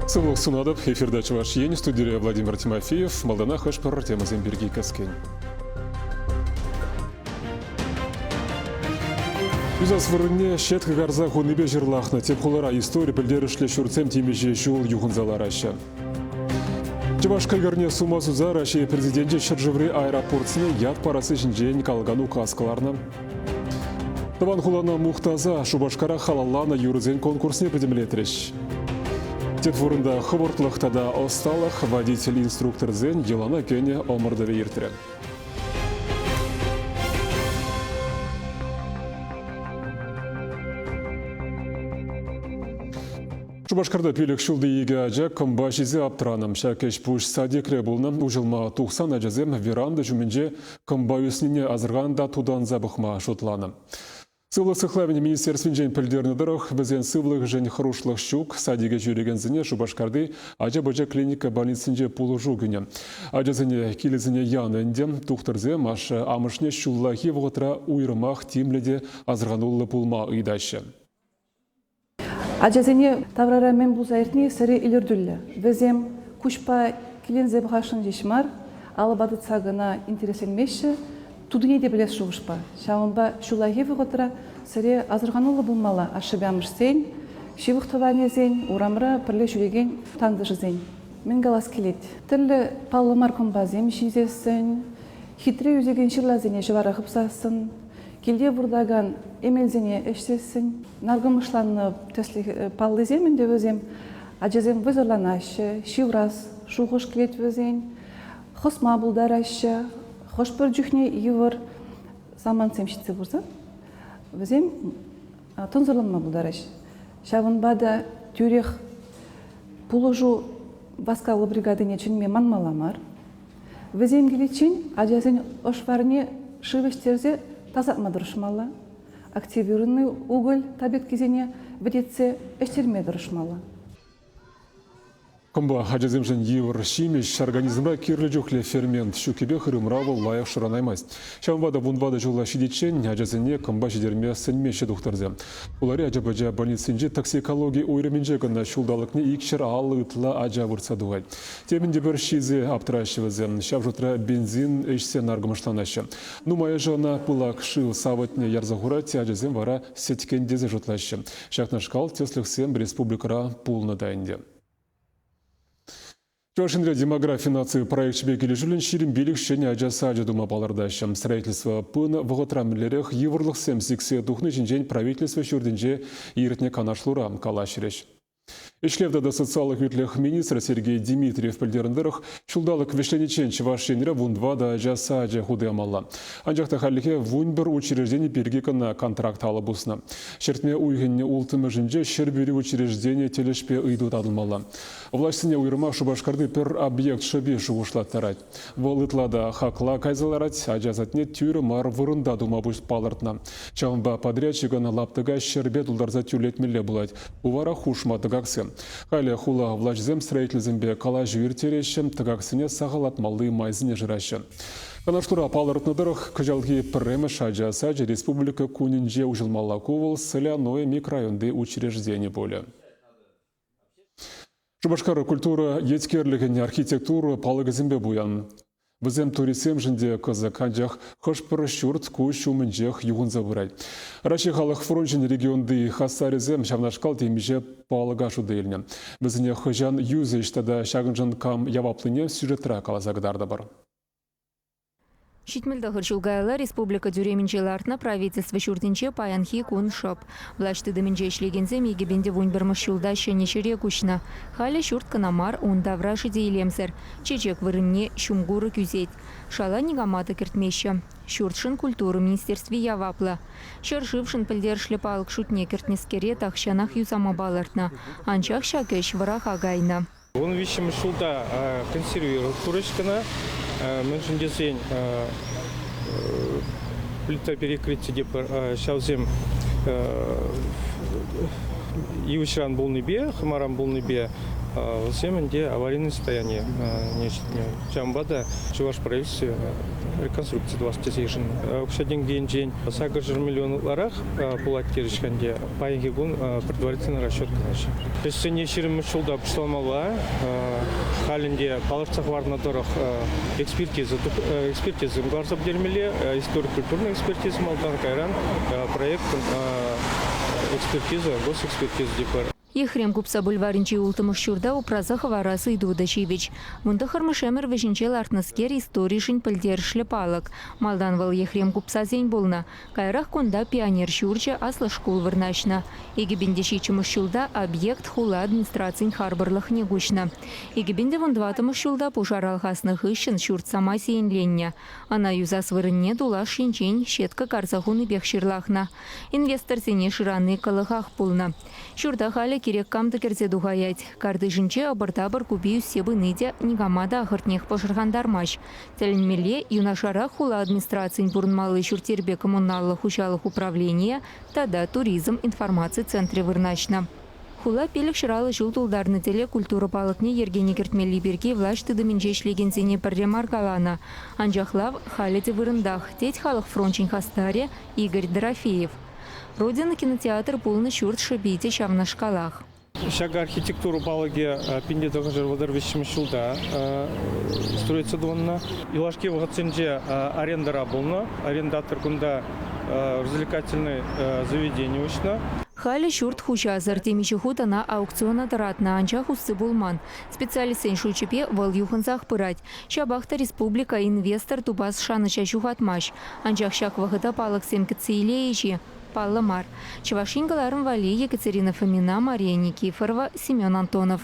Сывлӑх сунатӑп. Эфирта Чӑваш Ен, студире Владимир Тимофеев. Малтанах хӑш-пӗр темӑсем пирки кӗскен. Юсас вырӑнне щетка карса хунипе ҫырлахнӑ. Тӗп хулара истори пӗлтерӗшлӗ ҫуртсем темиҫе ҫул юхӑнса лараҫҫӗ. Чӑваш кӑкӑрне сума суса Раҫҫей Президенчӗ ҫӗршыври аэропортсене ят парасси ҫинчен калакан указ кӑларнӑ. Тӑван хулана мухтаса Шупашкара халалланӑ юрӑсен конкурсне пӗтӗмлетрӗҫ. Тӗп вырӑнта хӑвӑртлӑх тата ӑсталӑх водитель-инструкторсен йӑлана кӗнӗ ӑмӑртӑвӗ иртрӗ. Шупашкарта пилӗк ҫулти икӗ ача кӑмпа ҫисе аптӑранӑ. Ҫак ӗҫ-пуҫ садикре пулнӑ. Уҫӑлма тухсан ачасем веранда ҫумӗнче кӑмпа ӳснине асӑрханӑ та тутанса пӑхма шутланӑ. Сывлӑх сыхлавӗн министерствинчен пӗлтернӗ тӑрӑх, вӗсен сывлӑхӗшӗн хӑрушлӑх ҫук. Садике ҫӳрекенсене Шупашкарти ача-пӑча клиника больницинче пулӑшу кӳнӗ. Ачасене килӗсене янӑ ӗнтӗ. Тухтӑрсем ашшӗ-амӑшне ҫуллахи вӑхӑтра уйрӑмах тимлӗ те асӑрхануллӑ пулма ыйтаҫҫӗ. Ачасене таврара мӗн пулса иртни сӗре илӗртӳллӗ. Вӗсем куҫпа киленсе пӑхасшӑн ҫеҫ мар, алӑпа тытса кӑна интересленмеҫҫӗ, тутине те пӗлес шухӑшпа. Ҫавӑнпа ҫуллахи вӑхӑтра сӗре асӑрхануллӑ пулмалла ашшӗпе амӑшсен, ҫывӑх тӑванӗсен, урамра пӗрле ҫӳрекен тантӑшӗсен. Мӗн калас килет, тӗрлӗ паллӑ мар кӑмпасем ҫисессӗн, хитре ӳсекен ҫырласене ҫӑвара хыпсассӑн, Килте выртакан эмелсене ӗҫсессӗн наркӑмӑшланнӑ тӗслӗх паллисем ӗнтӗ вӗсем. Ачасем вӑйсӑрланаҫҫӗ, ҫыврас шухӑш килет вӗсен, хӑсма пултараҫҫӗ. Хӑш-пӗр чухне йывӑр самантсем ҫитсе пырсан вӗсем тӑнсӑрланма пултараҫҫӗ. Ҫавӑнпа та тӳрех пулӑшу васкавлӑ бригадине чӗнме манмалла мар. Вӗсем киличчен ачасен ӑш варне шыв ӗҫтерсе тасатма тӑрӑшмалла, активированный уголь таблеткисене вӗтетсе ӗҫтерме тӑрӑшмалла. Кӑмпа ачасемшӗн йывӑр ҫимӗҫ, организмра кирлӗ чухлӗ фермент ҫуккипе хырӑмра вӑл лайӑх шӑранаймасть. Ҫавӑнпа та вунтӑватӑ ҫула ҫитиччен ачасене кӑмпа ҫитерме сӗнмеҫҫӗ тухтӑрсем. Хулари ача-пӑча больницинчи токсикологи уйрӑмӗнче кӑна ҫулталӑкне 250 ытла ача выртса тухать. Темӗн те пӗр ҫисе аптӑраҫҫӗ вӗсем. Ҫав шутра бензин ӗҫсе наркӑмӑшланаҫҫӗ. Нумайӑшӗ ӑна пылак шыв савӑтне ярса хурать, ачасем вара сӗткен тесе шутлаҫҫӗ. Ҫакнашкал тӗслӗхсем республикӑра пулнӑ та ӗнтӗ. Чӑваш Енре демографи наци проекчӗпе килӗшӳллӗн 25 ҫӗнӗ ача сачӗ тума палӑртаҫҫӗ. Строительство пынӑ вӑхӑтра мӗнлерех йывӑрлӑхсем сиксе тухни ҫинчен правительство ҫуртӗнче иртнӗ канашлура калаҫрӗҫ. Ӗҫлев тата социаллӑ хӳтлӗх министрӗ Сергей Дмитриев пӗлтернӗ тӑрӑх, ҫулталӑк вӗҫлениччен Чӑваш Енре вунтӑватӑ ача сачӗ хута ямалла. Анчах та хальлӗхе 11 учреждени пирки кӑна контракт алӑ пуснӑ. Ҫӗртме уйӑхӗн улттӑмӗшӗнче Ҫӗрпӳри учреждени тӗлӗшпе ыйту татӑлмалла. Влаҫсене уйрӑмах Шупашкарти пӗр объект шӑпи шухӑшлаттарать. Вӑл ытла та хакла кайса ларать, ача садне тӳрӗ мар вырӑнта тума палӑртнӑ. Ҫавӑнпа подрядчикӑн лаптӑка ҫӗрпе тултарса тӳрлетмелле пулать. Ку вара хушма тӑкаксем. Халӗ хула влаҫӗсем строительсемпе калаҫу ирттереҫҫӗ, тӑкаксене сахаллатмалли майсене шыраҫҫӗ. Канашлура палӑртнӑ тӑрӑх, кӑҫалхи пӗрремӗш ача сачӗ Республика кунӗнче уҫӑлмалла. Ку вӑл Соляное микрорайонти учреждени пулӗ. Шупашкар культура еткерлӗхӗн архитектура палӑкӗсемпе пуян. Вӗсем туристсемшӗн те кӑсӑк, анчах хӑш-пӗр ҫурт куҫ умӗнчех юхӑнса пырать. Раҫҫей халӑх фрончӗн регионти хастарӗсем ҫавнашкал темиҫе палӑка шута илнӗ. Вӗсене хӑҫан юсӗҫ тата ҫакӑншӑн кам яваплине сюжетра каласа кӑтартӑпӑр. 79 ҫул каялла республика тӳремӗнче лартнӑ правительство ҫуртӗнче паянхи кун шӑп. Влаҫ тытӑмӗнче ӗҫлекенсем 2011 ҫулта ҫӗнӗ ҫӗре куҫнӑ. Халӗ ҫурт кӑна мар, ун таврашӗ те илемсӗр. Чечек вырӑнне ҫум курӑк ӳсет. Шала никама та кӗртмеҫҫӗ. Ҫуртшӑн культура министерстви яваплӑ. Ҫӗршывшӑн пӗлтерӗшлӗ палӑк шутне кӗртнӗскере тахҫанах юсама палӑртнӑ. Анчах ҫак ӗҫ вӑраха кайнӑ. 13-мӗш ҫулта консервировать турӗҫ кӑна. Мӗншӗн тесен плита перекрытие те ҫавсем Йывӑҫран пулнипе, хӑмаран пулнипе вӗсем ӗнтӗ аварийное состояние ҫитнӗ. Ҫавӑнпа та Чӑваш правительстви реконструкци тӑвас тесе йышӑннӑ. Укҫа-тенкӗ енчен 800 миллион ытларах пулать терӗҫ ӗнтӗ. Паянхи кун предварительный расчет кӑлаҫҫӗ. Ӗҫсене 20 ҫулта пуҫламалла. Халь ӗнтӗ палӑртса хӑварнӑ тӑрӑх экспертиза экспертиза кӑларса пӗтермелле. Историк-культурная экспертиза малтан, кайран проект экспертиза, госэкспертиза типпӗр. Ехрем купса бульварӗнчи улттӑмӗш ҫурта упраса хӑварас ыйту та ҫивӗч. Вунтӑххӑрмӗш ӗмӗр вӗҫӗнче лартнӑскер историшӗн пӗлтерӗшлӗ палӑк. Малтан вӑл Ехрем купсасен пулнӑ. Каярах кунта Пионер ҫурчӗ, аслӑ шкул вырнаҫнӑ. 2007 ҫулта объект хула администрацийӗн харпӑрлӑхне куҫнӑ. 2014 ҫулта пушар алхаснӑ хыҫҫӑн ҫурт самай сиенленнӗ. Ӑна юсас вырӑнне тулаш енчен сетка карса хунипех ҫырлахнӑ. Инвесторсене шырани кӑлӑхах пулнӑ. Ҫурта халӗ кирек кам та кӗрсе тухаять. Картишӗнче ӑпӑр-тапӑр купи ӳссе пыни те никама та ахӑртнех пӑшӑрхантармасть. Тӗлӗнмелле, юнашарах хула администрацийӗн пурӑнмалли ҫурт-йӗрпе коммуналлӑ хуҫалӑх управленийӗ тата туризм информаци центрӗ вырнаҫнӑ. Хула 550 ҫул тултарнӑ тӗле культура палӑкне йӗркене кӗртмелли пирки влаҫ тытӑмӗнче ӗҫлекенсене пӗрре мар каланӑ. Анчах лав халӗ те вырӑнтах, тет халӑх фрончӗн хастарӗ Игорь Дорофеев. «Родина» кинотеатр пулнӑ ҫурт шӑпи те ҫавнашкалах. Ҫак архитектура палӑкӗ 1933 ҫулта строиться тунӑ. Юлашки вӑхӑтсенче арендӑра пулнӑ. Арендатор кунта развлекательный заведени уҫнӑ. Халӗ ҫурт хуҫасӑр. Темиҫе хут ӑна аукциона тӑратнӑ, анчах усси пулман. Специалистсен шучӗпе вӑл юхӑнсах пырать. Ҫапах та республика инвестор тупас шанӑҫа ҫухатмасть. Анчах ҫак вӑхӑта палӑксем кӗтсе илейӗҫ-и? Паллӑ мар. Чӑваш Ен кӑларӑм валли Екатерина Фомина, Мария Никифорова, Семен Антонов.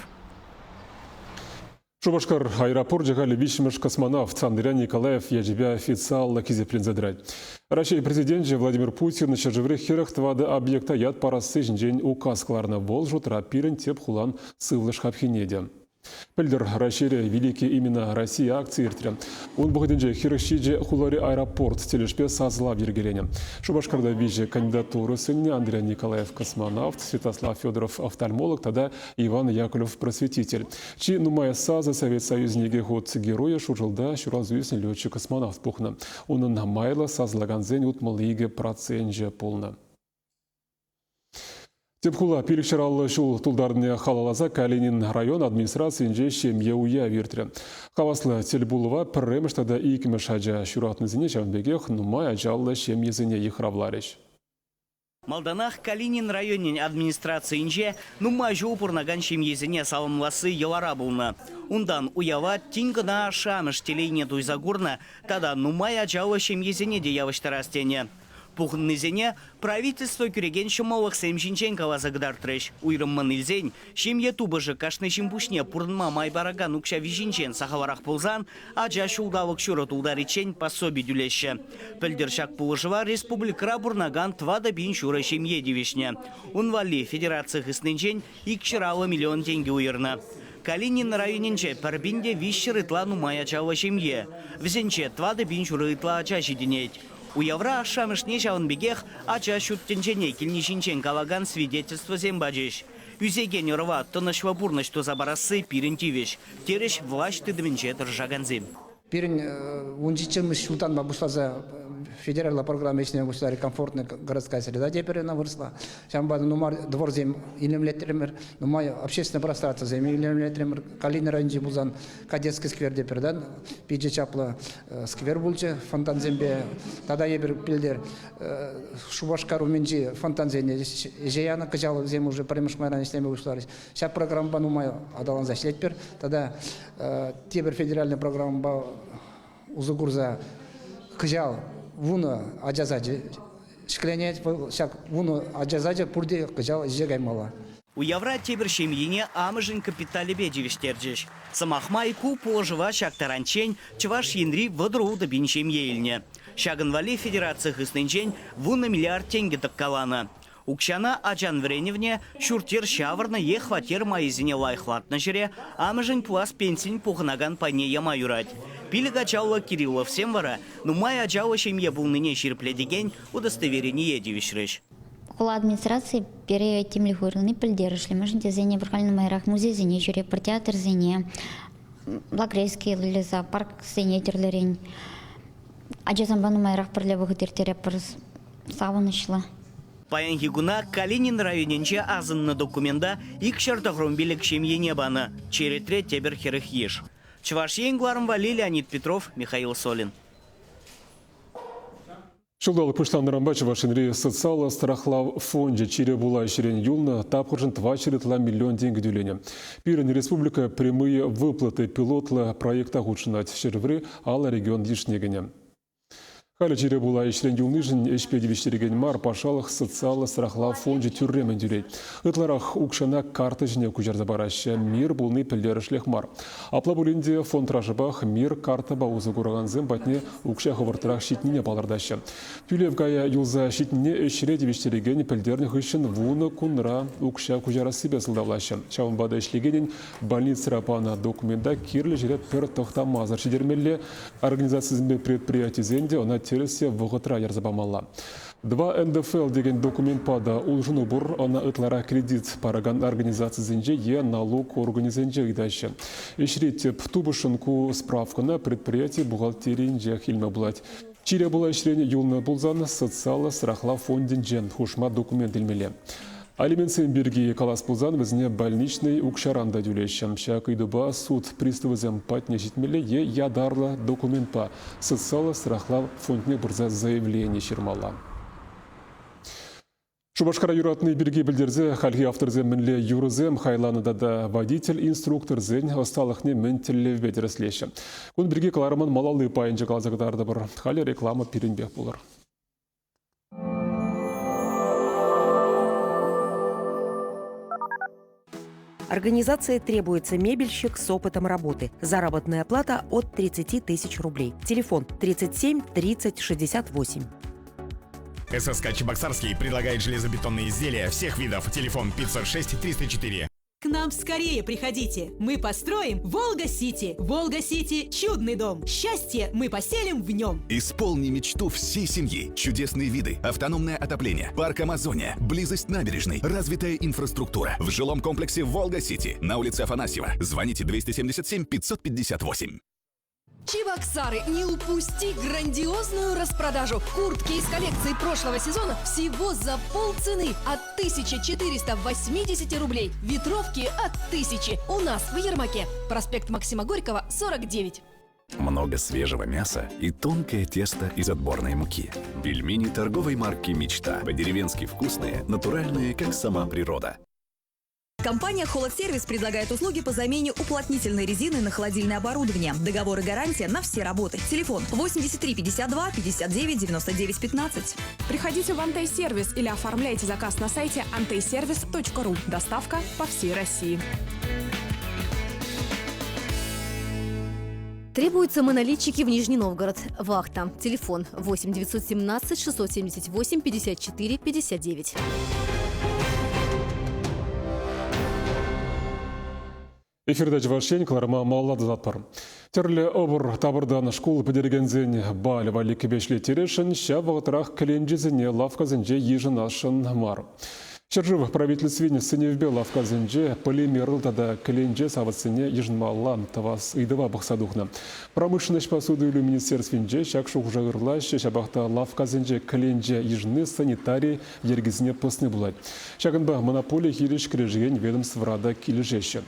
Шупашкар аэропорчӗ халӗ виҫҫӗмӗш космонавт Андриян Николаев ячӗпе официаллӑ хисепленсе тӑрать. Раҫҫей Президенчӗ Владимир Путин ҫӗршыври 44 объекта ят парасси ҫинчен указ кӑларнӑ. Вӑл шутра пирӗн тӗп хулан сывлӑш хапхине те. Пӗлтӗр Раҫҫейре «Великие имена России» акци иртрӗ. Ун вӑхӑтӗнче 47 хулари аэропорт тӗлӗшпе сасӑлав йӗркеленӗ. Шупашкарта виҫӗ кандидатура сӗннӗ Андриян Николаев космонавт, Святослав Федоров офтальмолог тата Иван Яковлев просветитель. Чи нумай сасӑ Совет Союзӗн икӗ хут геройӗ Шуршӑлта ҫуралса ӳснӗ летчик-космонавт пухнӑ. Унӑн майлӑ сасӑлакансен 62 проценчӗ пулнӑ. Тӗп хула 550 ҫул тултарнине халалласа Калинин район администрацийӗнче ҫемье уявӗ иртрӗ. Хаваслӑ тӗлпулӑва пӗрремӗш тата иккӗмӗш ача ҫуратнисене ҫавӑн пекех нумай ачаллӑ ҫемьесене йыхравларӗҫ. Малтанах Калинин районӗн администрацийӗнче нумай ҫул пурӑнакан ҫемьесене саламласси йӑлара пулнӑ. Унтан уява тин кӑна ашшӗ-амӑш телейне туйса курнӑ тата нумай ачаллӑ ҫемьесене те явӑҫтарас тенӗ. Пухӑннисене правительство кӳрекен ҫӑмӑллӑхсем ҫинчен каласа кӑтартрӗҫ. Уйрӑммӑн илсен, ҫемье тупӑшӗ кашни ҫын пуҫне пурӑнма май паракан укҫа виҫинчен сахалрах пулсан ача ҫулталӑк ҫурӑ тултариччен пособи тӳлеҫҫӗ. Пӗлтӗр ҫак пулӑшӑва республикӑра пурӑнакан 4,5 ҫемье тивӗҫнӗ. Ун валли федераци хыснинчен 250 миллион тенкӗ уйӑрнӑ. Калинин районӗнче 1300 ытла нумай ачаллӑ ҫемье. Вӗсенче 4,5 ытла ача ҫитӗнет. Уявра ашшӗ-амӑшне ҫавӑн пекех ача ҫут тӗнчене килни ҫинчен калакан свидетельствӑсем пачӗҫ. Ӳсекен ӑрӑва тӑнӑҫлӑ пурнӑҫ туса парасси пирӗн тивӗҫ, терӗҫ влаҫ тытӑмӗнче тӑрӑшакансем. Пирӗн 17-мӗш ҫултанпа пуҫласа федераллӑ программа ӗҫне пуҫларӗ «Комфортная городская среда» тепӗр ӑна вырӑсла. Ҫавӑнпа нумай дворсем илемлетрӗмӗр, нумай общественный пространствӑсем илемлетрӗмӗр. Калинин районӗнче пулсан Кадетский сквер тепӗр тан питӗ чаплӑ сквер пулчӗ фонтансемпе. Тата эпир пӗлтӗр Шупашкар умӗнчи фонтансене ӗҫе янӑ. Кӑҫал вӗсем уже пӗрремӗш майран ӗҫлеме пуҫларӗҫ. Ҫак программӑпа нумай аталанса ӗҫлетпӗр. Тата тепӗр федеральный программӑпа усӑ курса кӑҫал 10 ача сачӗ ҫӗкленет. Ҫак 10 ача сачӗ пурте кӑҫал ӗҫе каймалла. Уявра тепӗр ҫемйине амӑшӗн капиталӗпе тивӗҫтерчӗҫ. Сӑмах май, ку пулӑшӑва ҫак таранччен Чӑваш Енри 36 пин ҫемье илнӗ. Ҫакӑн валли федераци хыснинчен 10 миллиард тенкӗ тӑккаланӑ. Укҫана ачан вӗренӗвне, ҫурт-йӗр ҫавӑрнӑ е хваттер майӗсене лайӑхлатнӑ ҫӗре амӑшӗн пулас пенсин пухӑнакан пайне яма юрать. Пилӗк ачаллӑ Кирилловсем вара нумай ачаллӑ ҫемье пулнине ҫирӗплетекен удостоверение тивӗҫрӗҫ. Хула администрацийӗ пире тимлӗх уйӑрни пӗлтерӗшлӗ, мӗншӗн тесен эпир халь нумайрах музейсене ҫӳретпӗр, театрсене, Лакрейский леса, парксене тӗрлӗрен. Ачасемпе нумайрах пӗрле вӑхӑт ирттеретпӗр, савӑнӑҫлӑ. Паянхи куна Калинин районӗнче асӑннӑ документа 295 ҫемьене панӑ. Черетре тепӗр 40 йыш. Чӑваш Ен кӑларӑм валли Леонид Петров, Михаил Солин. Ҫулталӑк пуҫланнӑранпа Чӑваш Енри социаллӑ страхлав фончӗ чире пула ӗҫрен юлнӑ тапхӑршӑн 400 ытла миллион тенкӗ тӳленӗ. Пирӗн республика «Прямые выплаты» пилотлӑ проекта хутшӑнать. Ҫӗршыври 50 регион йышне кӗнӗ. Халӗ чире пула ӗҫрен юлнишӗн ӗҫпе тивӗҫтерекен мар, патшалӑх социаллӑ страхлав фончӗ тӳрремӗн тӳлет. Ытларах укҫана карта ҫине куҫарса параҫҫӗ. Мир пулни пӗлтерӗшлех мар. Апла пулин те фондра шӑпах Мир картӑпа усӑ куракансем патне укҫа хӑвӑртрах ҫитнине палӑртаҫҫӗ. Тӳлев кая юлса ҫитнине ӗҫре тивӗҫтерекен пӗлтернӗ хыҫҫӑн 10 кунра укҫа куҫарассипе сӑлтавлаҫҫӗ. Ҫавӑнпа та ӗҫлекенӗн больницӑра панӑ документа кирлӗ ҫӗре пӗр тӑхтамасӑр ҫитермелле, организацисемпе предприятисен те ӑна тӗрӗс те вӑхӑтра ярса памалла. 2 НДФЛ текен документпа та улшӑну пур, ӑна ытларах кредит паракан организацисенче е налук органӗсенче ыйтаҫҫӗ. Ӗҫри тӗп тупӑшшӑн ку справкӑна предприяти бухгалтерийӗнчех илме пулать. Чире пула ӗҫрен юлнӑ пулсан социаллӑ страхлав фондӗнче хушма документ илмелле. Алиментсем пирки калас пулсан вӗсене больничнӑй укҫаран та тӳлеҫҫӗ. Ҫак ыйтупа суд приставӗсем патне ҫитмелле е ятарлӑ документпа социаллӑ страхлав фондне пырса заявлени ҫырмалла. Шупашкара юратни пирки пӗлтерсе хальхи авторсем мӗнле юрӑсем хайланӑ тата водитель-инструкторсен ӑсталӑхне мӗн тӗллевпе тӗрӗслеҫҫӗ. Кун пирки кӑларӑмӑн малалли пайӗнче каласа кӑтартӑпӑр. Халӗ реклама пирӗнпех пулӑр. Организации требуется мебельщик с опытом работы. Заработная плата от 30 тысяч рублей. Телефон 37 30 68. ССК Чебоксарский предлагает железобетонные изделия всех видов. Телефон 506 304. К нам скорее приходите. Мы построим Волга-Сити. Волга-Сити – чудный дом. Счастье мы поселим в нем. Исполни мечту всей семьи. Чудесные виды, автономное отопление, парк Амазония, близость набережной, развитая инфраструктура. В жилом комплексе Волга-Сити на улице Афанасьева. Звоните 277 558. Чебоксары, не упусти грандиозную распродажу. Куртки из коллекции прошлого сезона всего за полцены от 1480 рублей. Ветровки от 1000. У нас в Ермаке. Проспект Максима Горького, 49. Много свежего мяса и тонкое тесто из отборной муки. Пельмени торговой марки «Мечта». По-деревенски вкусные, натуральные, как сама природа. Компания «Холодсервис» предлагает услуги по замене уплотнительной резины на холодильное оборудование. Договор и гарантия на все работы. Телефон 83 52 59 99 15. Приходите в «Антей-сервис» или оформляйте заказ на сайте anteyservis.ru. Доставка по всей России. Требуются монолитчики в Нижний Новгород. Вахта. Телефон 8 917 678 54 59. Эфирта Чӑваш Ен кӑларӑма малалла тӑсатпӑр. Тӗрлӗ ӑпӑр-тапӑртан шкул пӗтерекенсен балӗ валли кӗпе ӗҫлеттересшӗн, ҫав вӑхӑтрах кӗленчесене лавккасенче йышӑнасшӑн мар. Ҫӗршыв правительствин сӗнӗвӗпе лавккасенче полимерлӑ тата кӗленче савӑтсене йышӑнмалла тӑвас ыйтӑва пӑхса тухнӑ. Промышленноҫпа суту-илӳ министерствинче ҫак шухӑша ырлаҫҫӗ, ҫапах та лавккасенче кӗленче йышӑнни санитари йӗркисене пӑсни пулать. Ҫакӑнпа монополи хирӗҫ кӗрешекен ведомствӑра та килӗшеҫҫӗ.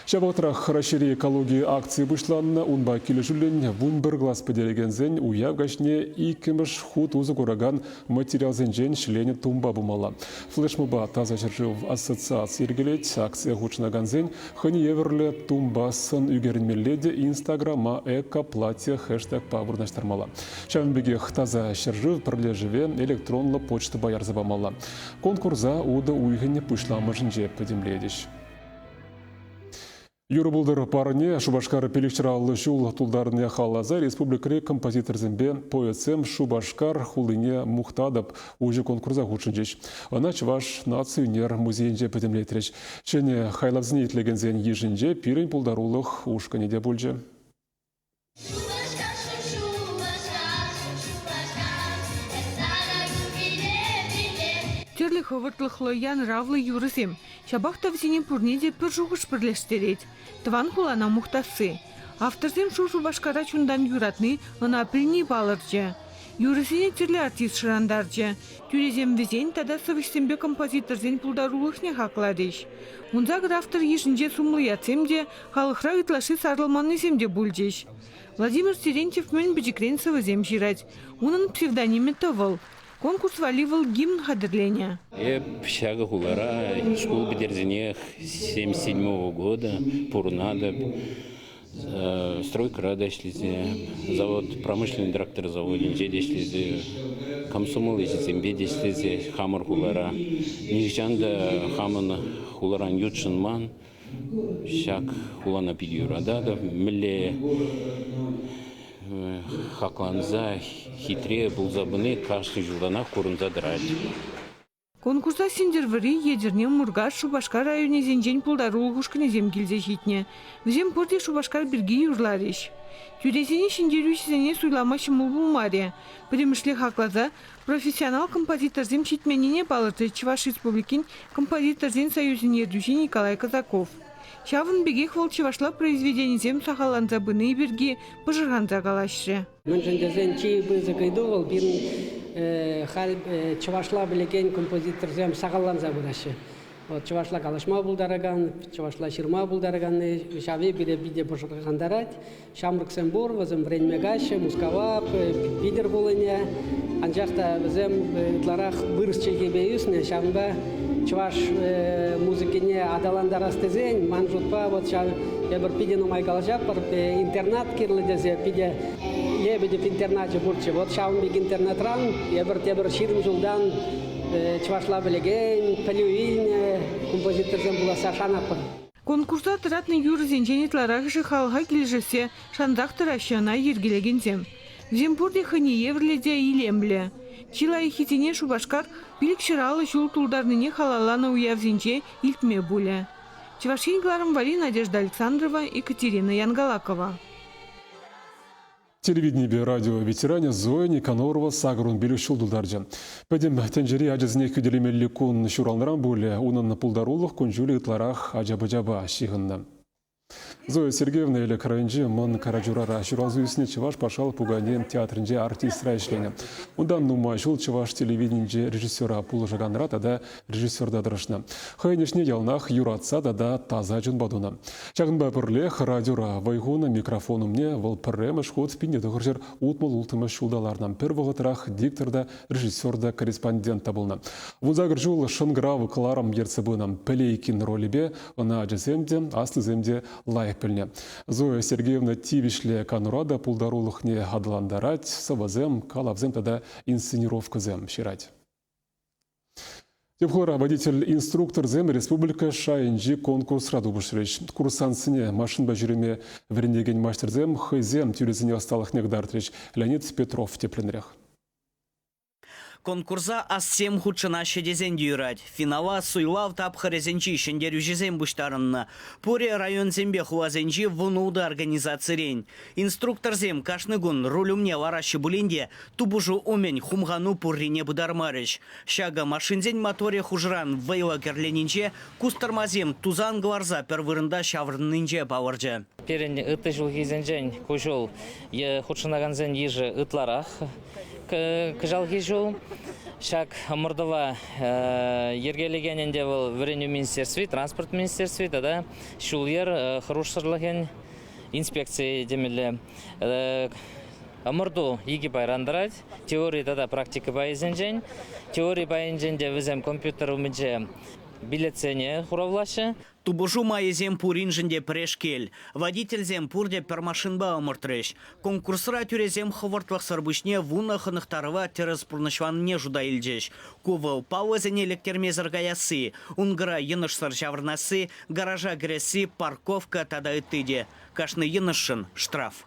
Ҫав вӑхӑтрах Раҫҫейри экологи акцийӗ пуҫланнӑ. Унпа килӗшӳллӗн 11 класс пӗтерекенсен уяв каҫне иккӗмӗш хут усӑ куракан материалсенчен ҫӗленӗ тумпа пымалла. Флешмоба Таса ҫӗршыв ассоциаци йӗркелет. Акцие хутшӑнакансен хӑйне евӗрлӗ тумпа сӑн ӳкерӗнмелле те Инстаграма «Экоплатье» хэштегпа вырнаҫтармалла. Ҫавӑн пекех Таса ҫӗршыв пӗрлешӗве электронлӑ почтӑпа ярса памалла. Конкурса утӑ уйӑхӗн пуҫламӑшӗнче пӗтӗмлетӗҫ. Юрӑ пултӑр парне Шупашкар пилӗкҫӗр ҫул тултарнине халалласа республикӑри композиторсемпе поэтсем Шупашкар хулине мухтатӑп уҫӑ конкурса хутшӑнчӗҫ. Ӑна Чӑваш наци ӳнер музейӗнче пӗтӗмлетрӗҫ. Ҫӗнӗ хайлавсене итлекенсен йышӗнче пирӗн пултарулӑх ушкӑнӗ те пулчӗ. Тӗрлӗ хӑвӑртлӑхлӑ, янӑравлӑ юрӑсем. Ҫапах та вӗсене пурне те пӗр шухӑш пӗрлештерет – тӑван хулана мухтасси. Авторсем Шур Шупашкара чунтан юратни, ӑна пӗлни палӑрчӗ. Юрӑсене тӗрлӗ артист шӑрантарчӗ. Тӳресем вӗсен тата сӑвӑҫсемпе композиторсен пултарулӑхне хакларӗҫ. 18 автор йышӗнче сумлӑ ятсем те, халӑхра ытлашши сарӑлманнисем те пулчӗҫ. Владимир Терентьев мӗн пӗчӗкрен сӑвӑсем ҫырать. Унӑн псевдонимӗ Тӑвӑл. Конкурс валли вӑл гимн хатӗрленӗ. Эп ҫакӑ хулара шкул пӗтерсенех 77 года пурӑнатӑп. Стройкӑра та ӗҫлесе, завод, промышленный трактор заводӗнче те ӗҫлесе, комсомол ӗҫӗсемпе те ӗҫлесе хамӑр хулара. Нихӑҫан та хамӑн хуларан ютшӑнман. Ҫак хулана питӗ юрататӑп. Мӗнле хакланса хитре пулса пыни кашни ҫултанах курӑнса тӑрать. Конкурса Сӗнтӗрвӑрри, Етӗрне, Муркаш, Шупашкар районӗсенчен пултарулӑх ушкӑнӗсем килсе ҫитнӗ. Вӗсем пурте Шупашкар пирки юрларӗҫ. Тӳресене ҫӗнтерӳҫӗсене суйлама ҫӑмӑл пулмарӗ. Пӗтӗмӗшле хакласа профессионал композиторсем ҫитменнине палӑртрӗ Чӑваш Республикин Композиторсен союзӗн ертӳҫи Николай Казаков. Ҫавӑн пекех вӑл чӑвашла произведенисем сахалланса пыни пирки пӑшӑрханса калаҫрӗ. Мӗншӗн тесен чи пысӑк ыйту вӑл пирӗн халь чӑвашла пӗлекен композиторсем сахалланса пыраҫҫӗ. Вот чӑвашла калаҫма пултаракан, чӑвашла ҫырма пултараканни ҫави пире питӗ пӑшӑрхантарать. Ҫамрӑксем пур, вӗсем вӗренме каҫҫӗ Мускава, Питӗр хулине. Анчах та вӗсем ытларах вырӑс чӗлхипе ӳснӗ, ҫавӑнпа чӑваш музыкине аталантарас тесен, ман шутпа, вот ҫав эпир питӗ нумай калаҫатпӑр, интернат кирлӗ тесе питӗ Лебедев интерначӗ пурччӗ. Вот ҫавӑн пек интернатран эпир тепӗр 20 ҫултан чӑвашла пӗлекен, пӗлӳ илнӗ композиторсем пуласса шанатпӑр. Конкурса тӑратнӑ юрӑсенчен ытларахӑшӗ халӑха килӗшессе шансах тӑраҫҫӗ ӑна йӗркелекенсем. Вӗсем пурте хӑйне евӗрлӗ те илемлӗ. Чи лайӑххисене Шупашкар 550 ҫул тултарнине халалланӑ уявсенче илтме пулӗ. Чӑваш Ен кӑларӑм валли Надежда Александрова, Екатерина Янгалакова. Телевиденипе радио ветеранӗ Зоя Никонорова 85 ҫул тултарчӗ. Пӗтӗм тӗнчери ачасене хӳтӗлемелли кун ҫуралнӑран пулӗ унӑн пултарулӑх кун-ҫулӗ ытларах ача-пӑчапа ҫыхӑннӑ. Зоя Сергеевна Элӗк районӗнчи Мӑн Карачурара ҫуралса ӳснӗ Чӑваш патшалӑх пукане театрӗнче артистра ӗҫленӗ. Унтан нумай ҫул чӑваш телевиденинче режиссера пулӑшаканра тата режиссерта тӑрӑшнӑ. Хӑйӗн ӗҫне яланах юратса тата таса чунпа тунӑ. Ҫакӑнпа пӗрлех радиора вӑй хунӑ микрофон умне вӑл пӗрремӗш хут 1966 ҫулта ларнӑ. Пӗр вӑхӑтрах диктор та, режиссер та, корреспондент та пулнӑ. 18 ҫул шӑнкӑрав кӑларӑм ертсе пынӑ. Пӗлейкин ролӗпе ӑна ачасем те, аслисем те лайӑх пӗлнӗ. Зоя Сергеевна тивӗҫлӗ канура та пултарулӑхне аталантарать, сӑвӑсем, калавсем тата инсценировкӑсем ҫырать. Тӗп хулара водитель-инструкторсем республика шайӗнчи конкурсра тупӑшрӗҫ. Курсантсене машинпа ҫӳреме вӗрентекен маҫтӑрсем хӑйсем тӳресене ӑсталӑхне кӑтартрӗҫ. Леонид Петров тӗплӗнрех. Конкурса ассем хутшӑнаҫҫӗ тесен те юрать. Финала суйлав тапхӑрӗсенчи ҫӗнтерӳҫӗсем пуҫтарӑннӑ. Пурӗ районсемпе хуласенчи 16 организацирен. Инструкторсем кашни кун руль умне лараҫҫӗ пулин те Тупӑшу умӗн хумхану пуррине пытармарӗҫ. Ҫакӑ машинсен моторӗ хушӑран вӑйлӑ кӗрленинче, кустӑрмасем тусан кӑларса пӗр вырӑнта ҫаврӑннинче палӑрчӗ. Пирӗн ытти ҫулхисенчен ку ҫул хутшӑнакансен йышӗ ытларах кӑҫалхи ҫул. Ҫак ӑмӑртӑва йӗркелекен ӗнтӗ вӑл Вӗренӳ министерстви, транспорт министерстви тата ҫул-йӗр хӑрушсӑрлӑхӗн инспекцийӗ темелле. Ӑмӑрту икӗ пайран тӑрать. Теори тата практика пайӗсенчен. Теори пайӗнчен те вӗсем компьютер умӗнче билетсене хуравлаҫҫӗ. Тупӑшу майӗсем пуриншӗн те пӗрешкел. Водительсем пурте пӗр машинпа ӑмӑртрӗҫ. Конкурсра тӳресем хӑвӑртлӑхсӑр пуҫне вунӑ хӑнӑхтарӑва тӗрӗс пурнӑҫланине шута илчӗҫ. Ку вӑл паллӑсене лектермесӗр каясси, ункӑра йӑнӑшсӑр ҫаврӑнасси, гаража кӗресси, парковка тата ытти те. Кашни йӑнӑшшӑн штраф.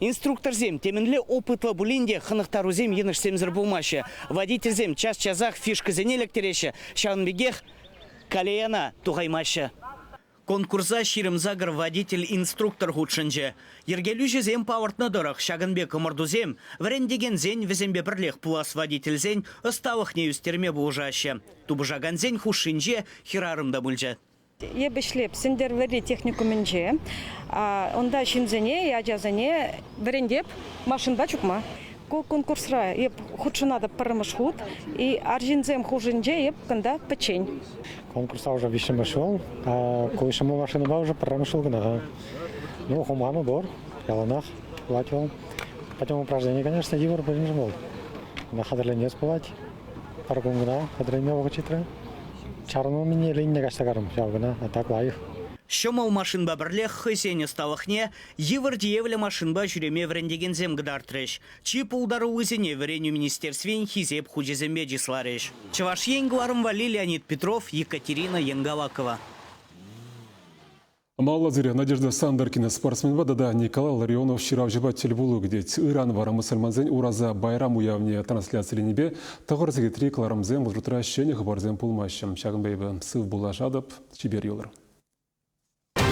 Инструкторсем темӗнле опытлӑ пулин те хӑнӑхтарусем йӑнӑшсемсӗр пулмаҫҫӗ. Водительсем час-часах фишкӑсене лектереҫҫӗ, ҫавӑн пекех колеяна тухаймаҫҫӗ. Конкурса 28 водитель-инструктор хутшӑнчӗ. Йӗркелӳҫӗсем палӑртнӑ тӑрӑх, ҫакӑн пек ӑмӑртусем вӗрентекенсен вӗсемпе пӗрлех пулас водительсен ӑсталӑхне ӳстерме пулӑшаҫҫӗ. Тупӑшакансен хушшинче хӗрарӑм та пулчӗ. Эп ӗҫлеп Сӗнтӗрвӑрри техникумӗнче. Унта ҫынсене, ачасене вӗрентеп машинпа чупма. Ку конкурсра эп хутшӑнатӑп пӗрремӗш хут. И арҫынсем хушшинче эп кунта пӗччен. Конкурса уже виҫҫӗмӗш ҫул. Ку ҫӑмӑл машинӑпа уже пӗрремӗш ҫул кӑна-ха. Ну, хумхану пур, яланах пулать вӑл. Потом упражнение, конечно, йывӑр пулин вӑл. Ӑна хатӗрленес пулать. Пӗр кун кӑна хатӗрленме вӑхӑт ҫитрӗ. Чарӑну мине линине каҫса карӑм ҫав кӑна, а так лайӑх. Ҫӑмӑл машинпа пӗрлех хӑйсен ӑсталӑхне йывӑр тиевлӗ машинпа ҫӳреме вӗрентекенсем кӑтартрӗҫ. Чи пултаруллисене Вӗренӳ министерствин Хисеп хучӗсемпе чысларӗҫ. Чӑваш Ен кӑларӑм валли Леонид Петров, Екатерина Янгалакова. Маллазире Надежда Сандаркина спортсменпа тата Николай Ларионов ҫыравҫӑпа тӗлпулу кӗтет. Ыран вара мӑсӑльмансен Ураза Байрам уявне трансляциленипе тӑхӑр сехетри кӑларӑмсем вӑл шутра ҫӗнӗ хыпарсем пулмаҫҫӗ. Ҫакӑнпа эпӗ сыв пулашатӑп. Чипер юлӑр.